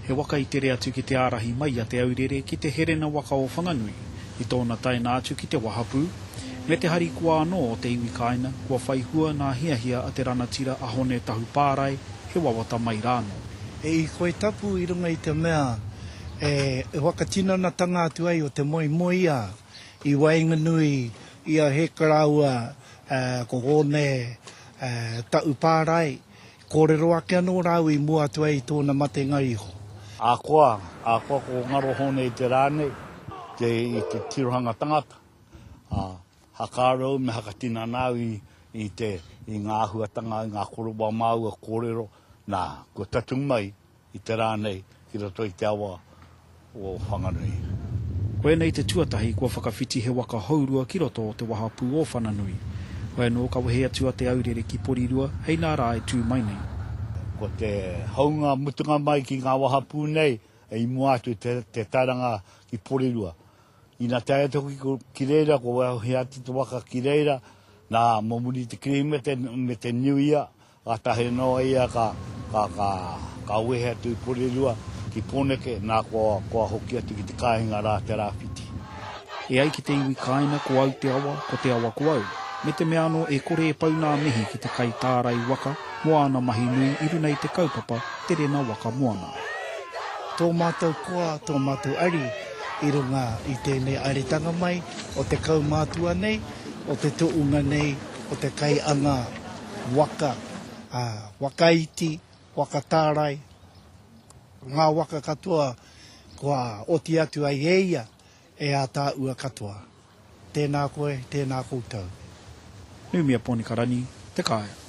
He waka i tere atu ki te ārahi mai a Te Aurere ki te herena waka o Whanganui, i tōna taena atu ki te wahapū, me te harikoa anō o te iwi kāina kua whai hua nā hiahia a te ranatira a Hone Tahupārae he wawata mai rānō. E ikoi tapu i runga i te mea e whakatinanatanga atu ai o te moemoeā i waenganui i a Hek rāua ko Hone Tahupārae Kōrero ake anō rāua i mua atu ai i tōna matenga iho. Akoa, akoa ko ngaro hone i te rā nei, te, i te tirohanga tangata, ā, hakaaro me hakatinana au i, i te, i ngā āhuatanga, i ngā koroua māua kōrero, nā, kua tatū mai i te rā nei ki roto i te awa o Whanganui. Koinei te tuatahi kua whakawhiti he waka hourua ki roto o te wahapū o Whananui. Hoi anō ka wehe atu a Te Aurere ki Porirua hei nā rā e tū mai nei. Ko te hounga mutunga mai ki ngā wahapū nei i mua atu te te tairanga ki Porirua. Ina tae atu hoki ki reira ko wehe atu te waka ki reira, nā, mō muri i te Kirihimete me te Niu Ia, Kātahi anō ia ka, ka, ka, ka wehe atu i Porirua ki Pōneke, nā kua, kua hoki atu ki te kāinga rā te rāwhiti. E ai ki te iwi kāina ko au te awa, ko te awa ko au. Me te mea anō e kore e pau nā mihi ki te kaitārai waka mō āna mahi nui i runa i te kaupapa Terena Waka Moana. Tō mātou koa, tō mātou ari i runga i tēnei aretanga mai o te kaumātua nei, o te toʻunga nei, o te kaianga waka, ā, waka iti, waka tārai, ngā waka katoa kua oti atu ai e ia, e ā tāua katoa. Tēnā koe, tēnā koutou. Numia Ponikarani, Te Kāea.